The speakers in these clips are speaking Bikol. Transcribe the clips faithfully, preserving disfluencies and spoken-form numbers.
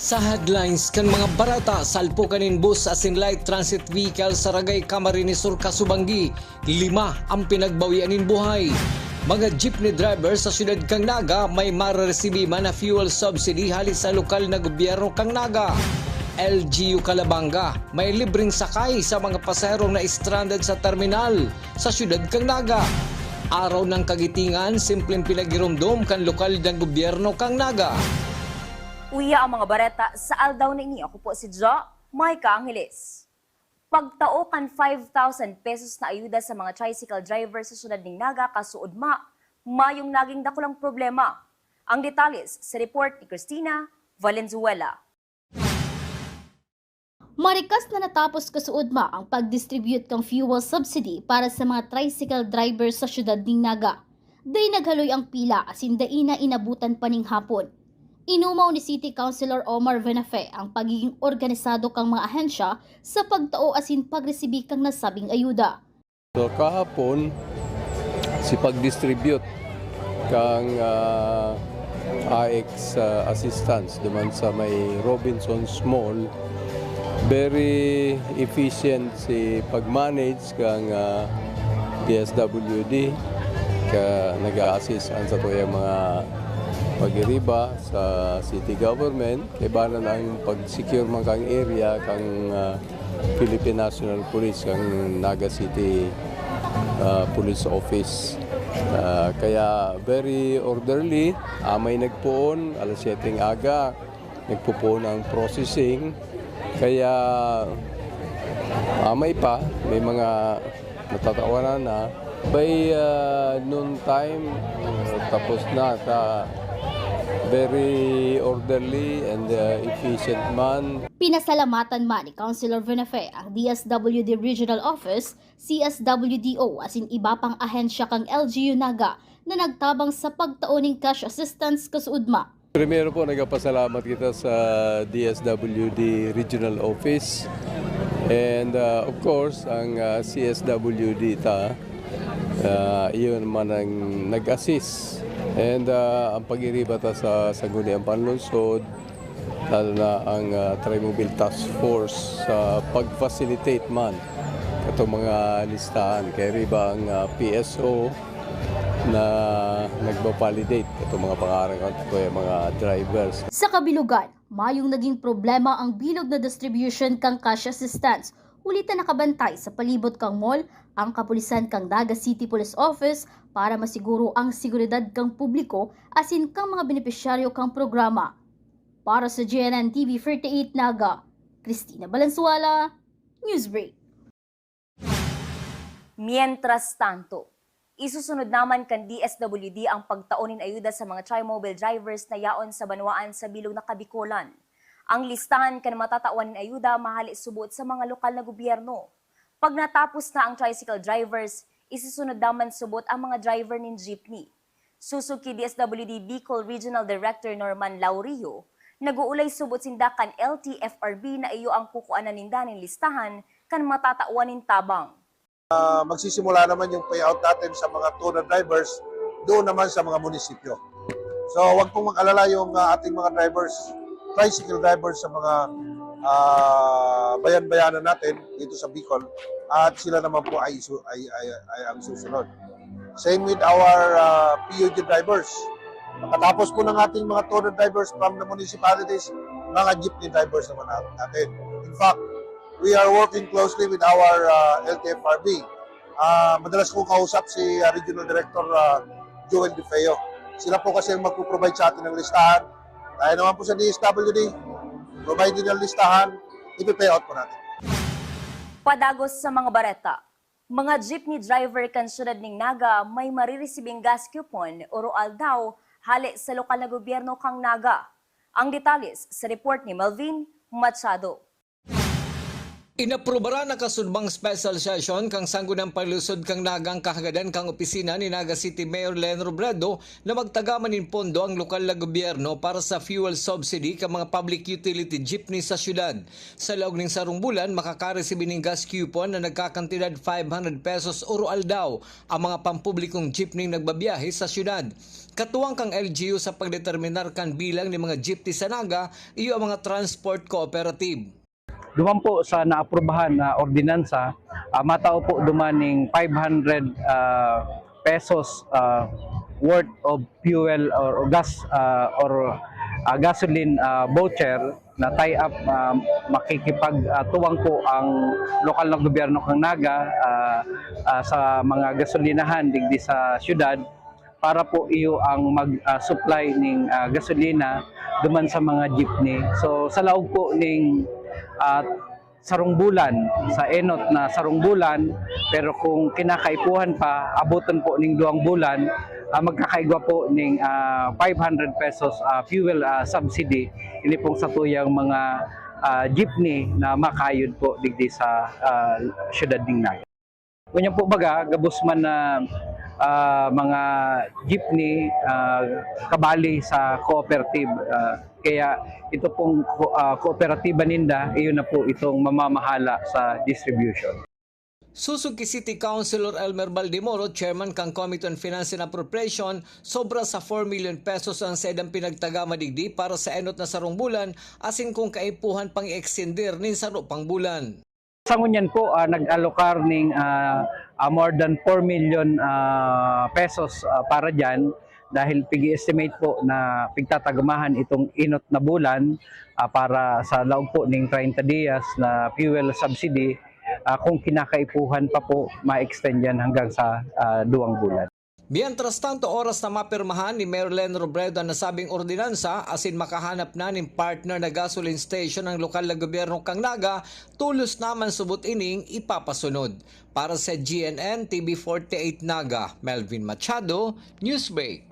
Sa headlines kan mga bareta, salpukan nin bus asin light transit vehicle sa Ragay, Camarines Sur, Casubangui, lima ang pinagbawian nin buhay. Mga jeepney driver sa siyudad kan Naga may mareresibi man na fuel subsidy hali sa lokal na gobyerno kan Naga. L G U Calabanga, may libreng sakay sa mga pasaherong na-stranded sa terminal sa siyudad kan Naga. Araw ng Kagitingan, simpleng pinagiromdom kan lokal na gobyerno kan Naga. Uya ang mga bareta sa aldaw na ini. Ako po si Jo Micah Angeles. Pagtao kan five thousand pesos na ayuda sa mga tricycle driver sa siyudad nin Naga kasuodma, mayong naging dakulang problema. Ang detalles sa report ni Christina Valenzuela. Marikas na natapos kasuodma ang pag-distribute kan fuel subsidy para sa mga tricycle driver sa siyudad nin Naga. Dai naghaloy ang pila asin dai na inabutan pa nin hapon. Inumaw ni City Councilor Omar Venafe ang pagiging organisado kan mga ahensya sa pagtao asin pagresibi kan nasabing ayuda. So, kahapon, si pag-distribute kang, ah, A X, ah, assistance duman sa may Robinsons Mall, very efficient si pag-manage kang, ah, D S W D, ka nag-a-assist an satuyang mga pagiriba sa city government. Kaibanan ang pag-secure man kang area kang, ah, Philippine National Police, kang Naga City, ah, Police Office. Ah, kaya very orderly, ah, may nagpoon, alas siyete ng aga, nagpupuon ang processing. Kaya, ah, may pa, may mga natatawanan na. By, ah, noon time, tapos na, ka very orderly and, ah, efficient man. Pinasalamatan man ni Councilor Venafe ang D S W D Regional Office, C S W D O, asin iba pang ahensya kan L G U Naga na nagtabang sa pagtao nin cash assistance kasuodma. Primero po, nagpapasalamat kita sa D S W D Regional Office. And, ah, of course, ang, ah, C S W D ta, ah, iyon man ang nag-assist. And, ah, ang pag-iriba ta sa Sangguniang Panlungsod, lalo na ang, ah, Trimobile Task Force sa pag-facilitate man katong mga listahan. Kaya riba ang, ah, P S O na nagba-validate katong mga pangaran kan mga drivers. Sa kabilugan, mayong naging problema ang bilog na distribution kan cash assistance, huli ta nakabantay sa palibot kan mall ang kapulisan kan Naga City Police Office para masiguro ang seguridad kan publiko asin kan mga benepisyaryo kan programa. Para sa G N N T V forty-eight Naga, Christina Valenzuela, Newsbreak. Mientras tanto, isusunod naman kan D S W D ang pagtao nin ayuda sa mga trimobile drivers na yaon sa banwaan sa bilog na Kabikolan. Ang listahan kan matatawan nin ayuda mahale subot sa mga lokal na gobyerno. Pag natapos na ang tricycle drivers, isusunod naman subot ang mga driver nin jeepney. Susog ki D S W D Bicol Regional Director Norman Laurio, nag-uulay subot sinda kan L T F R B na iyo ang kukuanan ninda nin listahan kan matatawan nin tabang. Ah, magsisimula naman yung payout natin sa mga toner drivers, doon naman sa mga munisipyo. So, wag pong mag-alala yung, ah, ating mga drivers, tricycle drivers sa mga, ah, bayan-bayanan natin dito sa Bicol, at sila naman po ay isu-, ay, ay, ay ang susunod. Same with our, ah, P U G drivers. Pagkatapos po ng ating mga toner drivers from the municipalities, mga jeepney drivers naman nat-, natin. In fact, we are working closely with our, ah, L T F R B. Ah, madalas kong kausap si, ah, Regional Director, ah, Joel De Feo. Sila po kasi ang magpo-provide sa atin ng listahan. Tayo naman po sa D S W D, provide din ng listahan, ipe-pay out po natin. Padagos sa mga bareta. Mga jeepney driver kan siyudad nin Naga may mariresibing gas coupon oro aldaw hale sa lokal na gobyerno kan Naga. Ang detalles sa report ni Melvin Machado. Inaprubaran na kasuodmang special session kan Sangguniang Panlungsod kan Naga an kahagadan kan opisina ni Naga City Mayor Len Robredo na magtaga man nin pondo ang lokal na gobyerno para sa fuel subsidy kan mga public utility jeepney sa siyudad. Sa laog nin sarong bulan, makakaresibi nin gas coupon na nagkakantidad five hundred pesos oro aldaw ang mga pampublikong jeepney nagbabiyahe sa siyudad. Katuwang kan L G U sa pagdeterminar kan bilang nin mga jeepney sa Naga iyo ang mga transport cooperative. Duman po sa naaprubahan na ordinansa, ah, matao po duman ning five hundred, ah, pesos, ah, worth of fuel or gas, ah, or, ah, gasoline, ah, voucher na tie up, ah, makikipag, ah, tuwang po ang lokal na gobyerno kan Naga, ah, ah, sa mga gasolinahan digdi sa siyudad para po iyo ang mag, ah, supply ning, ah, gasolina duman sa mga jeepney. So, sa laog po ning, ah, sarong bulan, sa enot na sarong bulan, pero kung kinakaipuhan pa, aboton po ning duwang bulan, ah, magkakaigwa po ning, ah, five hundred pesos, ah, fuel, ah, subsidy. Ini pong satuyang mga, ah, jeepney na makayod po digdi sa, ah, siyudad ning Naga. Ngunyan po baga, gabos man na, ah, mga jeepney, ah, kabali sa cooperative. Ah, kaya ito pong ko-, ah, kooperatiba ninda, iyon na po itong mamamahala sa distribution. Susog ki City Councilor Elmer Baldemoro, chairman kan Committee on Finance and Appropriation, sobra sa four million pesos ang saidang pinagtagama digdi para sa enot na sarong bulan, asin kung kaipuhan pang i-extender nin saro pang bulan. Sa ngunyan po, ah, nag-alokar ning, ah, ah, more than four million, ah, pesos, ah, para diyan dahil pig-estimate po na pigtatagamahan itong enot na bulan, ah, para sa laog po ning treinta dias na fuel subsidy, ah, kung kinakaipuhan pa po, ma-extend yan hanggang sa, ah, duwang bulan. Mientras tanto, oras na mapirmahan ni Mayor Len Robredo an nasabing ordinansa asin makahanap na nin partner na gasoline station ang lokal na gobyerno kan Naga, tolos na man subot ining ipapasunod. Para sa G N N T V forty-eight Naga, Melvin Machado, Newsbreak.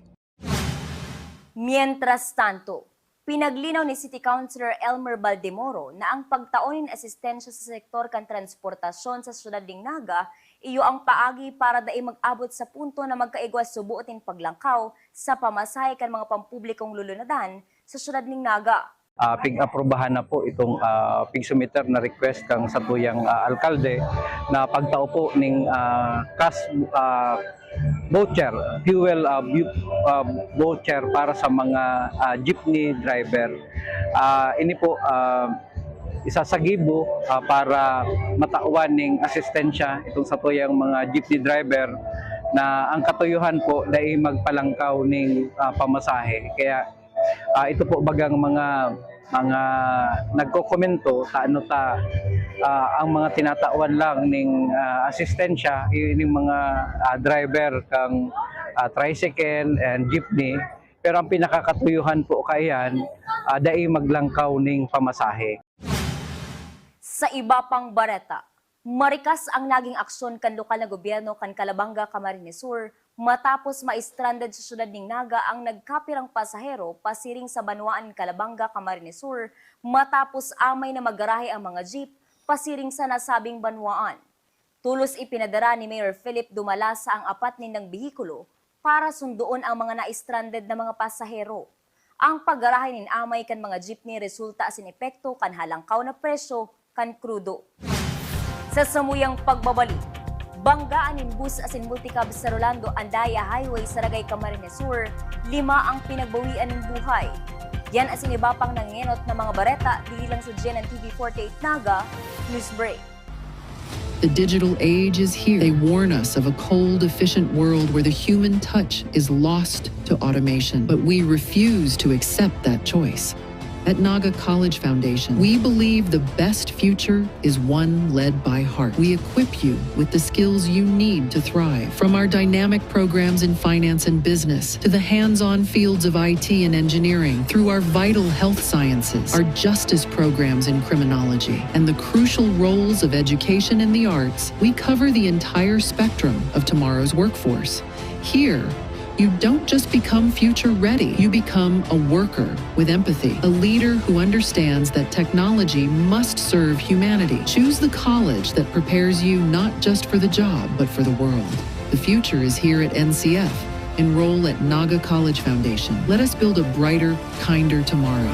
Mientras tanto, pinaglinaw ni City Councilor Elmer Baldemoro na ang pagtao nin asistensya sa sektor kan transportasyon sa siyudad nin Naga iyo ang paagi para dai mag-abot sa punto na magkaigwa subot nin paglangkaw sa pamasahe kan mga pampublikong lulunadan sa siyudad nin Naga. Ah, pig-aprubahan na po itong, ah, pigsumiter na request kang satuyang, ah, alkalde na pagtao po ning, ah, cash, ah, voucher, fuel, ah, bu-, ah, voucher para sa mga, ah, jeepney driver. Ah, ini po, ah, isa sa gibo, ah, para matawan ning asistensya itong satuyang mga jeepney driver na ang katuyuhan po dai magpalangkaw ning, ah, pamasahe. Kaya, ah, ito po bagang mga, mga nagkokomento ta ano ta, ah, ang mga tinatawan lang ning, ah, asistensya, i-, ning mga, ah, driver kang, ah, tricycle and jeepney. Pero ang pinakakatuyuhan po kaiyan, ah, dai maglangkaw ning pamasahe. Sa iba pang bareta, marikas ang naging aksyon kan lokal na gobyerno kan Calabanga, Camarines Sur, matapos ma-stranded sa siyudad nin Naga ang nagkapirang pasahero pasiring sa banwaan Calabanga, Camarines Sur, matapos amay na maggarahe ang mga jeep pasiring sa nasabing banwaan. Tolos ipinadara ni Mayor Philip Dumalasa ang apat nindang behikulo para sundoon ang mga na-stranded na mga pasahero. Ang paggarahe nin amay kan mga jeepney resulta asin epekto kan halangkaw na presyo kan krudo. Sa samuyang pagbabalik, banggaan nin bus asin multicab sa Rolando Andaya Highway sa Ragay, Camarines Sur, lima ang pinagbawian nin buhay. Yan asin iba pang nangenot na mga bareta digdi lang sa G N N T V forty-eight Naga. Newsbreak. The digital age is here. They warn us of a cold, efficient world where the human touch is lost to automation. But we refuse to accept that choice. At Naga College Foundation, we believe the best future is one led by heart. We equip you with the skills you need to thrive. From our dynamic programs in finance and business to the hands on fields of I T and engineering, through our vital health sciences, our justice programs in criminology, and the crucial roles of education and the arts, we cover the entire spectrum of tomorrow's workforce. Here, you don't just become future ready, you become a worker with empathy, a leader who understands that technology must serve humanity. Choose the college that prepares you not just for the job, but for the world. The future is here at N C F. Enroll at Naga College Foundation. Let us build a brighter, kinder tomorrow.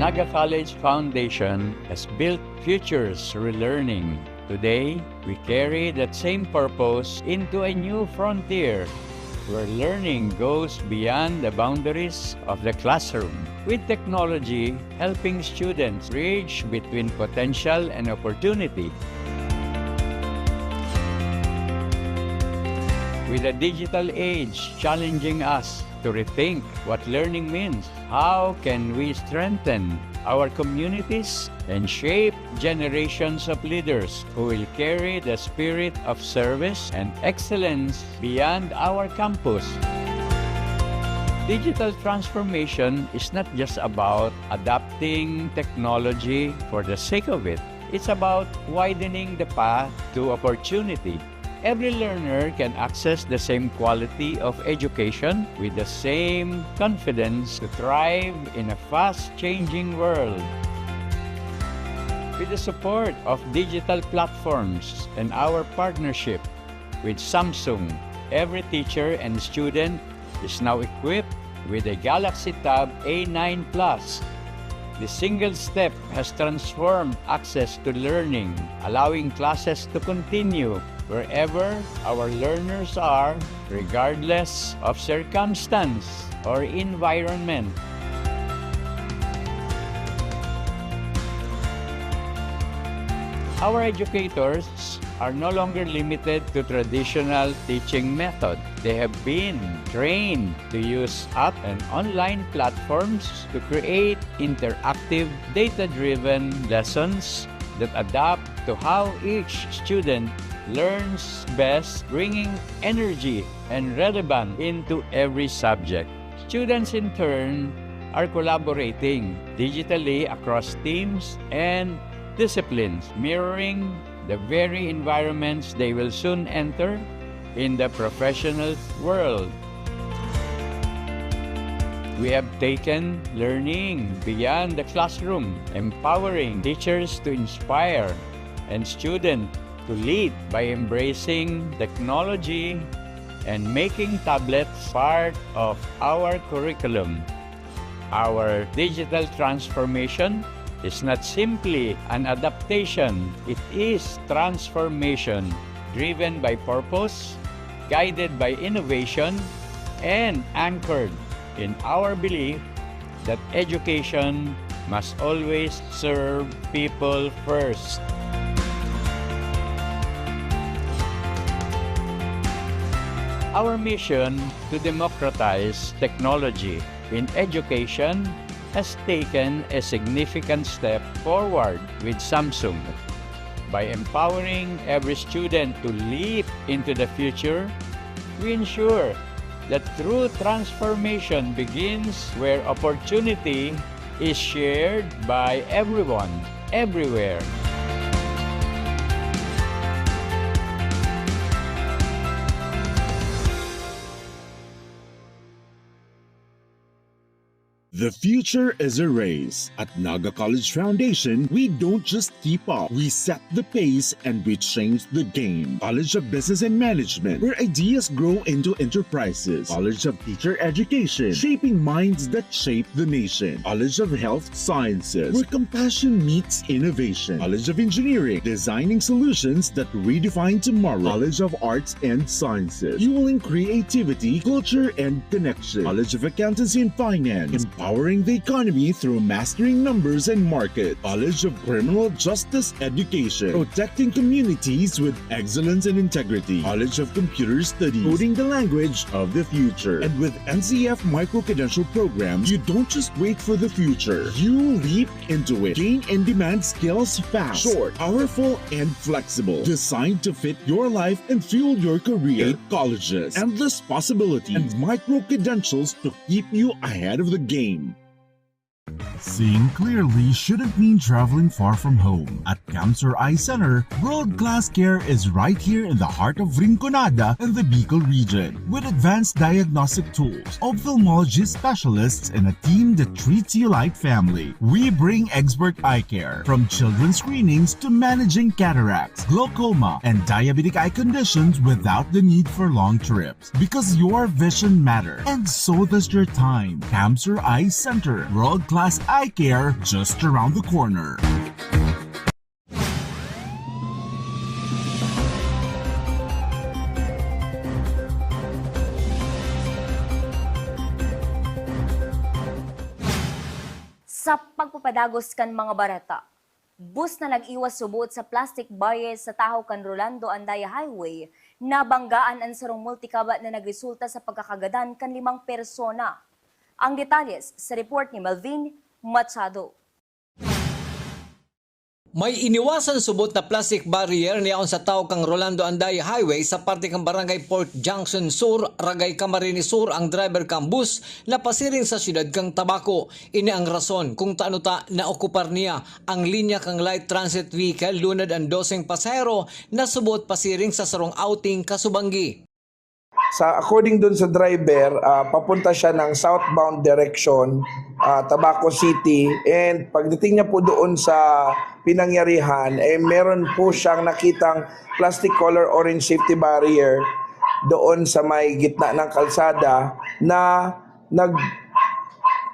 Naga College Foundation has built futures through learning. Today, we carry that same purpose into a new frontier where learning goes beyond the boundaries of the classroom, with technology helping students bridge between potential and opportunity. With the digital age challenging us to rethink what learning means, how can we strengthen our communities and shape generations of leaders who will carry the spirit of service and excellence beyond our campus? Digital transformation is not just about adapting technology for the sake of it. It's about widening the path to opportunity. Every learner can access the same quality of education with the same confidence to thrive in a fast-changing world. With the support of digital platforms and our partnership with Samsung, every teacher and student is now equipped with a Galaxy Tab A nine Plus. The single step has transformed access to learning, allowing classes to continue wherever our learners are, regardless of circumstance or environment. Our educators are no longer limited to traditional teaching method. They have been trained to use app and online platforms to create interactive, data-driven lessons that adapt to how each student learns best, bringing energy and relevance into every subject. Students, in turn, are collaborating digitally across teams and disciplines, mirroring the very environments they will soon enter in the professional world. We have taken learning beyond the classroom, empowering teachers to inspire and students to lead by embracing technology and making tablets part of our curriculum. Our digital transformation is not simply an adaptation, it is transformation driven by purpose, guided by innovation, and anchored in our belief that education must always serve people first. Our mission to democratize technology in education has taken a significant step forward with Samsung. By empowering every student to leap into the future, we ensure that true transformation begins where opportunity is shared by everyone, everywhere. The future is a race. At Naga College Foundation, we don't just keep up. We set the pace and we change the game. College of Business and Management, where ideas grow into enterprises. College of Teacher Education, shaping minds that shape the nation. College of Health Sciences, where compassion meets innovation. College of Engineering, designing solutions that redefine tomorrow. College of Arts and Sciences, fueling creativity, culture, and connection. College of Accountancy and Finance, empowering the economy through mastering numbers and market. College of Criminal Justice Education, protecting communities with excellence and integrity. College of Computer Studies, coding the language of the future. And with N C F micro-credential programs, you don't just wait for the future. You leap into it. Gain in-demand skills fast, short, powerful, and flexible. Designed to fit your life and fuel your career. Eight colleges, endless possibilities, and micro-credentials to keep you ahead of the game. Seeing clearly shouldn't mean traveling far from home. At Camsur Eye Center, world-class care is right here in the heart of Rinconada and the Bicol region. With advanced diagnostic tools, ophthalmology specialists, and a team that treats you like family, we bring expert eye care, from children's screenings to managing cataracts, glaucoma, and diabetic eye conditions without the need for long trips. Because your vision matters, and so does your time. Camsur Eye Center, world-class Eye Care, just around the corner. Sa pagpapadagos kan mga bareta, bus na nag-iwas subot sa plastic barrier sa tahaw kan Rolando Andaya Highway, nabanggaan an sarong multicab na nagresulta sa pagkakagadan kan limang persona. Ang detalles sa report ni Melvin Machado. May iniwasan subot na plastic barrier na yaon sa tahaw kan Rolando Andaya Highway sa parte kan Barangay Port Junction Sur, Ragay, Camarines Sur ang driver kan bus na pasiring sa siyudad kan Tabaco. Ini ang rason kung tano ta naokupar niya ang linya kan light transit vehicle lunad an doseng pasahero na subot pasiring sa sarong outing kasubanggi. Sa, according dun sa driver, ah, papunta siya ng southbound direction, ah, Tabaco City. And pagdating niya po doon sa pinangyarihan, eh, meron po siyang nakitang plastic color orange safety barrier doon sa may gitna ng kalsada na nag,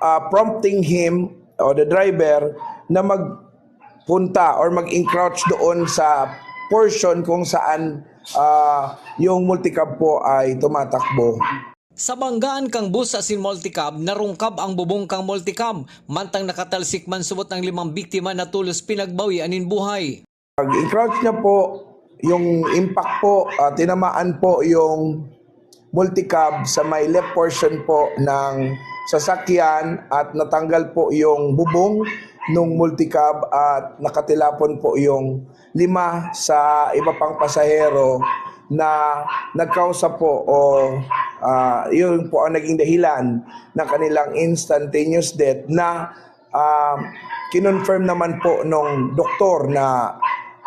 ah, prompting him o the driver na magpunta or mag-encroach doon sa portion kung saan, ah, yung multicab po ay tumatakbo. Sa banggaan kang bus asin multicab, narungkab ang bubong kang multicab. Mantang nakatalsik man subot ang limang biktima na tolos pinagbawian nin buhay. Pag-encroach niya po, yung impact po, ah, tinamaan po yung multicab sa may left portion po ng sasakyan at natanggal po yung bubong nung multicab at nakatilapon po yung lima sa iba pang pasahero na nagkausa po o, ah, yun po ang naging dahilan ng kanilang instantaneous death na, ah, kinonfirm naman po nung doktor na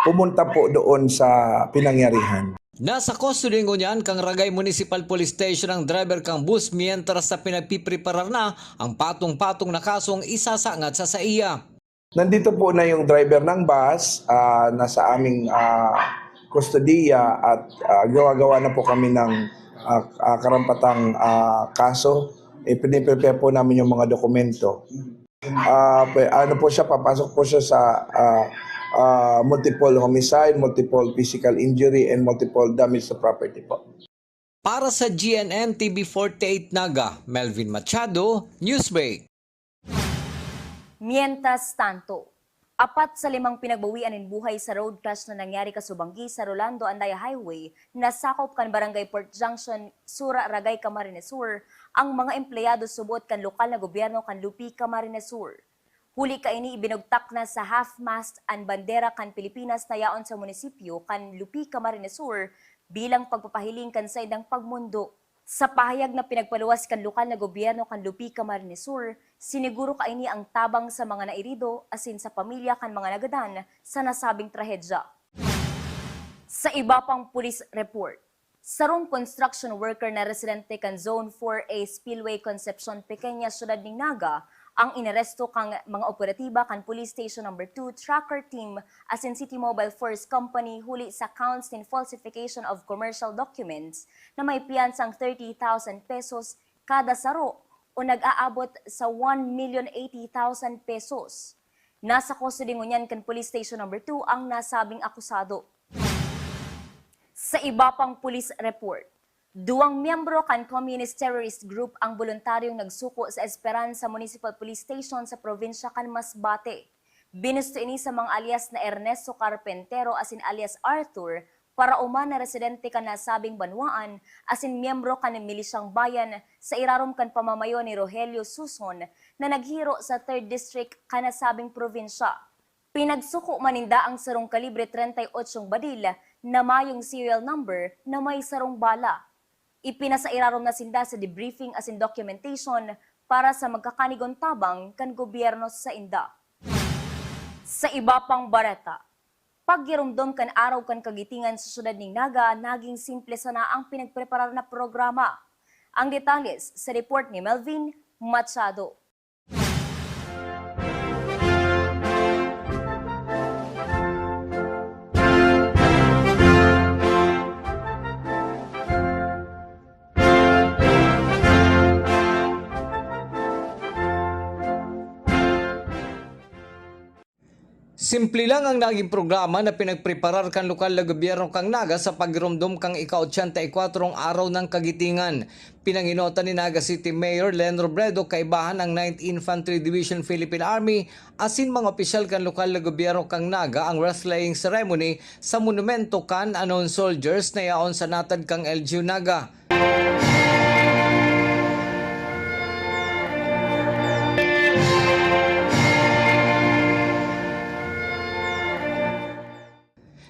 pumunta po doon sa pinangyarihan. Nasa custody ngunyan kan Ragay Municipal Police Station ang driver kan bus, mientras na pinagpipreparar na ang patong-patong na kasong isasangat sa saiya. Nandito po na yung driver ng bus, ah, nasa aming, ah, kustodiya at, ah, gawa-gawa na po kami ng, ah, ah, karampatang, ah, kaso. Ipine-prepare po namin yung mga dokumento. Ah, pe-, ano po siya, papasok po siya sa, ah, ah, multiple homicide, multiple physical injury, and multiple damage to property po. Para sa G N N T V forty-eight Naga, Melvin Machado, Newsbreak. Mientras tanto, apat sa limang pinagbawian nin buhay sa road crash na nangyari kasubanggi sa Rolando Andaya Highway, na sakop kan Barangay Port Junction, Sura, Ragay, Camarines Sur, ang mga empleyado subot kan lokal na gobyerno kan Lupi, Camarines Sur. Huli kaini, ibinugtak na sa half-mast an bandera kan Pilipinas na yaon sa munisipyo kan Lupi, Camarines Sur, bilang pagpapahiling kan saindang pagmondo. Sa pahayag na pinagpaluwas kan lokal na gobyerno kan Lupi, Camarines Sur, siniguro kaini ang tabang sa mga nairido asin sa pamilya kan mga nagadan sa nasabing trahedya. Sa iba pang pulis report, sarong construction worker na residente kan Zone four A Spillway, Concepcion, Pequeña, Syudad nin Naga, ang inaresto kan mga operatiba kan Police Station Number two Tracker Team asin City Mobile Force Company huli sa counts nin falsification of commercial documents na may piyansang thirty thousand pesos kada saro o nag-aabot sa one million eighty thousand pesos. Nasa custody ngunyan kan Police Station Number two ang nasabing akusado. Sa iba pang police report, duwang miyembro kan Communist Terrorist Group ang boluntaryong nagsuko sa Esperanza Municipal Police Station sa probinsya kan Masbate. Binusto ini sa mga alias na Ernesto Carpentero asin alias Arthur, paraoma na residente kan nasabing banwaan asin miyembro kan milisyang bayan sa irarom kan pamamayo ni Rogelio Suson na naghiro sa Third District kan nasabing probinsya. Pinagsuko man ninda ang sarong kalibre treinta y ochong badil na mayong serial number na may sarong bala. Ipinasairarom na sinda sa debriefing asin documentation para sa magkakanigon tabang kan gobyerno sainda. Sa iba pang bareta, paggiromdom kan Araw kan Kagitingan sa siyudad nin Naga, naging simple sana ang pinagpreparar na programa. Ang detalles sa report ni Melvin Machado. Simple lang ang naging programa na pinagpreparar kan lokal na gobyerno kan Naga sa pagromdom kan ika-ochenta y kuwatrong araw ng Kagitingan. Pinanginotan ni Naga City Mayor Len Robredo kaibahan ang Ninth Infantry Division Philippine Army asin mga opisyal kan lokal na gobyerno kan Naga ang wreath-laying ceremony sa monumento kan unknown soldiers na yaon sa natad kan L G U Naga.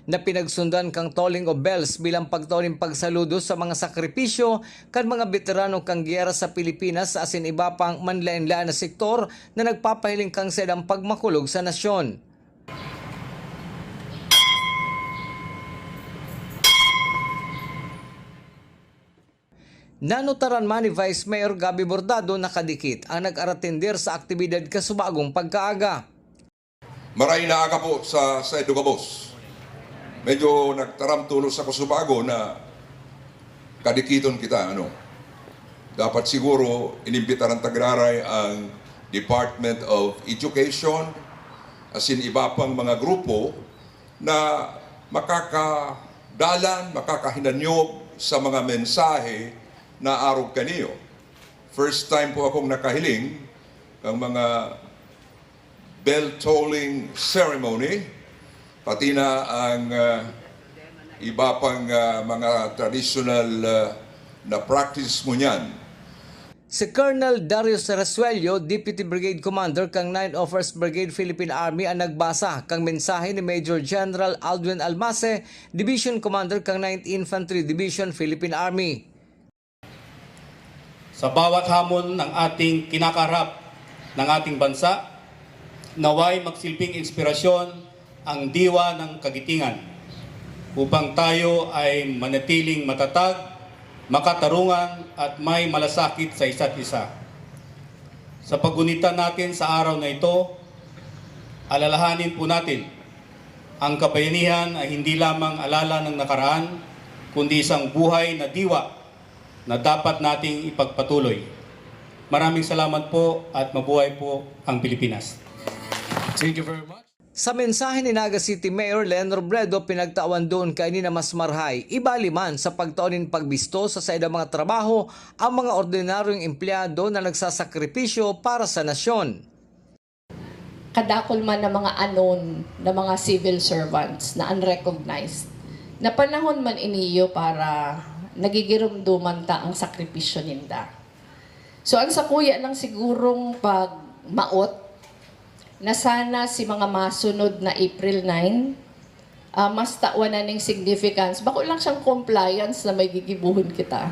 Na pinagsundan kan tolling of bells bilang pagtao nin pagsaludo sa mga sakripisyo kan mga beterano kan giyera sa Pilipinas asin iba pang manlaen-laen na sektor na nagpapahiling kan saindang pagmakulog sa nasyon. Nanotaran man ni Vice Mayor Gabby Bordado na kadikit ang nag-aratender sa aktibidad kasubagong pagkaaga. Maray na aga po sa, sa Edo gabos. Medyo nagtaram tulos ako subago na kadikiton kita, ano. Dapat siguro inimbitaran ta giraray ang Department of Education, asin iba pang mga grupo na makakadalan, makakahinanyog sa mga mensahe na arog kaniyo. First time po akong nakahiling ng mga bell tolling ceremony, pati na ang ah, iba pang ah, mga traditional ah, na practice mo niyan. Si Colonel Darius Resuello, Deputy Brigade Commander kan Ninth Officers Brigade Philippine Army, ang nagbasa kan mensahe ni Major General Aldwin Almace, Division Commander kan Ninth Infantry Division Philippine Army. Sa bawat hamon ng ating kinakaharap ng ating bansa, naway magsilbing inspirasyon ang diwa ng kagitingan upang tayo ay manatiling matatag, makatarungan at may malasakit sa isa't isa. Sa paggunita natin sa araw na ito, alalahanin po natin ang kabayanihan ay hindi lamang alala ng nakaraan, kundi isang buhay na diwa na dapat nating ipagpatuloy. Maraming salamat po at mabuhay po ang Pilipinas. Thank you very much. Sa mensahe ni Naga City Mayor Len Robredo, pinagtawan doon kaini na mas marhay, ibali man sa pagtao nin pagbisto sa saindang mga trabaho ang mga ordinaryong empleyado na nagsasakripisyo para sa nasyon. Kadakul man na mga anon na mga civil servants na unrecognized, na panahon man iniyo para nagigiromdoman ta ang sakripisyo ninda. So, ang sakuya lang sigurong pagmaot na sana si mga masunod na April nine, ah, mas tawan na ning significance. Bako lang siyang compliance na may gigibuhon kita.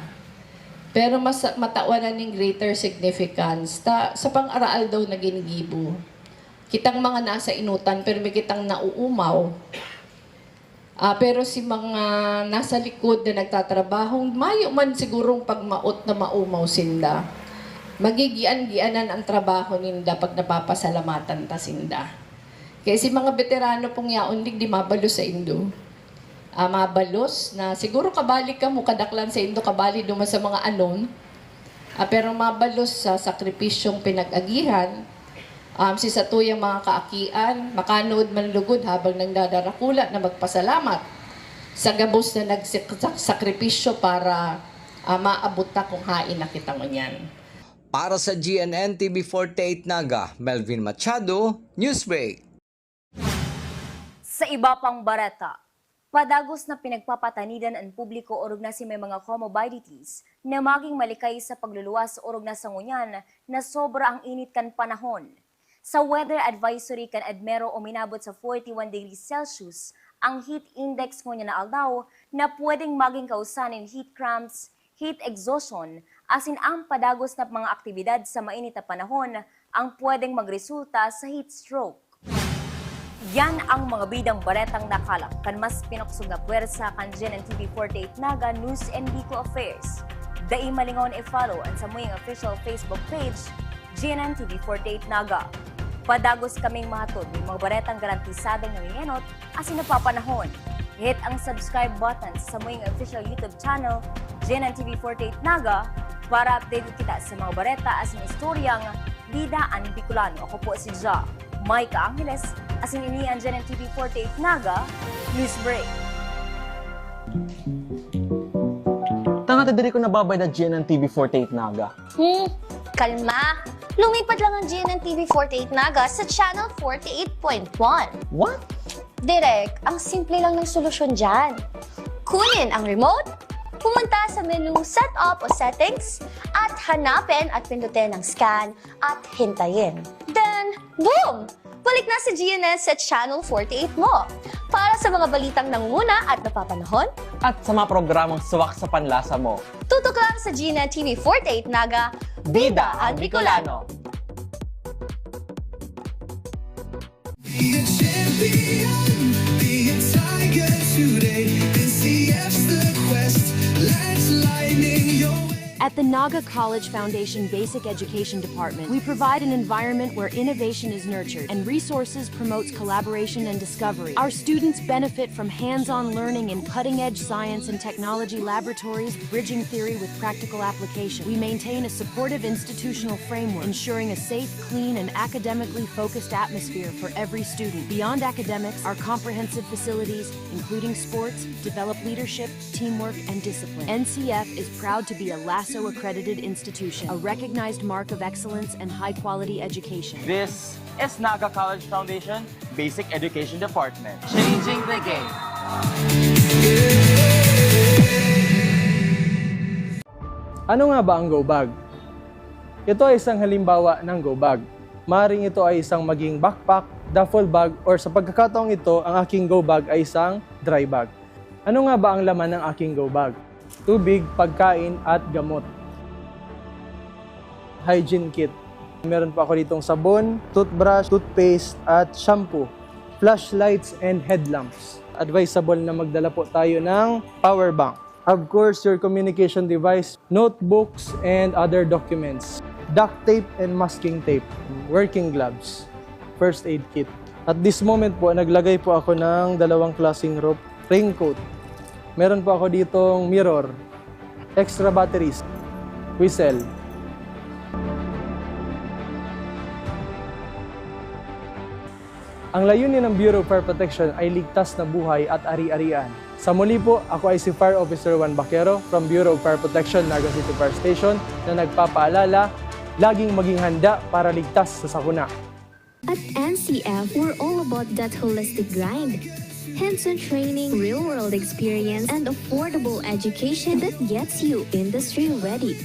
Pero mas matawan na ning greater significance ta sa pang-araal daw na ginigibo. Kitang mga nasa inutan, pero may kitang nauumaw. Ah, pero si mga nasa likod na nagtatrabahong mayo man sigurong pagmaot na maumaw sinda, magigian-gianan ang trabaho ninda pag napapasalamatan ta sinda. Kaya si mga beterano pong yaon digdi mabalos sa indo. Ah, mabalos na siguro kabali kamo, kadaklan sa indo kabali duman sa mga anon. Ah, pero mabalos sa sakripisyong pinag-agihan, um, si satuyang mga kaakian, makanood man lugod habang nagdadarakula na magpasalamat sa gabos na nagsakripisyo para ah, maabot ta kung hain na kita ngunyan. Para sa G N N T V forty-eight Naga, Melvin Machado, Newsbreak. Sa iba pang bareta, padagos na pinagpapatanidan an publiko orog na si may mga comorbidities na maging malikay sa pagluluwas orog na sa ngunyan na sobra ang init kan panahon. Sa weather advisory kan Admero, uminabot sa forty-one degrees Celsius ang heat index ngunyan na aldaw na pwedeng maging kausa nin heat cramps, heat exhaustion, asin ang padagos na mga aktibidad sa mainit na panahon ang pwedeng magresulta sa heat stroke. Yan ang mga bidang baretang nakalap kan mas pinakusog na pwersa kan G N N T V forty-eight Naga News and Bicol Affairs. Dai malingaw na i-follow an samuyang official Facebook page, G N N T V forty-eight Naga. Padagos kaming mahatod nin mga baretang garantisadong nangingenot asin napapanahon. Hit ang subscribe button sa samuyang official YouTube channel, G N N T V forty-eight Naga, para updated kita sa mga bareta asin istoryang bida an Bicolano. Ako po si Ja, Micah Angeles, Asin ini an G N N T V forty-eight Naga News Break. Tanga ta diri ko nababayad na G N N T V forty-eight Naga. Hmm, kalma. Lumipat lang ang G N N T V forty-eight Naga sa Channel forty-eight point one. What? Direk, ang simple lang ng solusyon dyan. Kunin ang remote, pumunta sa menu Setup o Settings, at hanapin at pindutin ang Scan at hintayin. Then, boom! Balik na sa G N S sa Channel forty-eight mo. Para sa mga balitang nangunguna at napapanahon, at sa mga programang swak sa panlasa mo, tutok lang sa G N N T V forty-eight Naga, Bida ang Bicolano. Be a champion, be a tiger today. N C F's the quest, let's lightning your way. At the Naga College Foundation Basic Education Department, we provide an environment where innovation is nurtured and resources promotes collaboration and discovery. Our students benefit from hands-on learning in cutting-edge science and technology laboratories, bridging theory with practical application. We maintain a supportive institutional framework, ensuring a safe, clean, and academically focused atmosphere for every student. Beyond academics, our comprehensive facilities, including sports, develop leadership, teamwork, and discipline. N C F is proud to be a LASO accredited institution, a recognized mark of excellence and high quality education. This is Naga College Foundation Basic Education Department. Changing the game. Ano nga ba ang go bag? Ito ay isang halimbawa ng go bag. Maring ito ay isang maging backpack, duffel bag, or sa pagkakataong ito, ang aking go bag ay isang dry bag. Ano nga ba ang laman ng aking go bag? Tubig, pagkain, at gamot. Hygiene kit. Meron po ako ditong sabon, toothbrush, toothpaste, at shampoo. Flashlights and headlamps. Advisable na magdala po tayo ng power bank. Of course, your communication device, notebooks, and other documents. Duct tape and masking tape. Working gloves. First aid kit. At this moment po, naglagay po ako ng dalawang klaseng rope, raincoat. Meron po ako ditong mirror, extra batteries, whistle. Ang layunin ng Bureau of Fire Protection ay ligtas na buhay at ari-arian. Sa muli po, ako ay si Fire Officer Juan Baquero from Bureau of Fire Protection, Naga City Fire Station, na nagpapaalala, laging maging handa para ligtas sa sakuna. At N C F, we're all about that holistic grind. Hands-on training, real-world experience, and affordable education that gets you industry ready.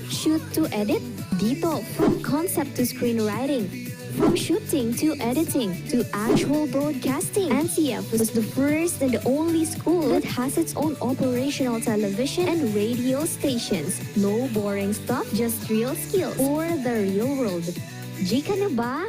Shoot to edit? Dito, from concept to screenwriting, from shooting to editing to actual broadcasting, N C F was the first and only school that has its own operational television and radio stations. No boring stuff, just real skills for the real world. G ka na ba?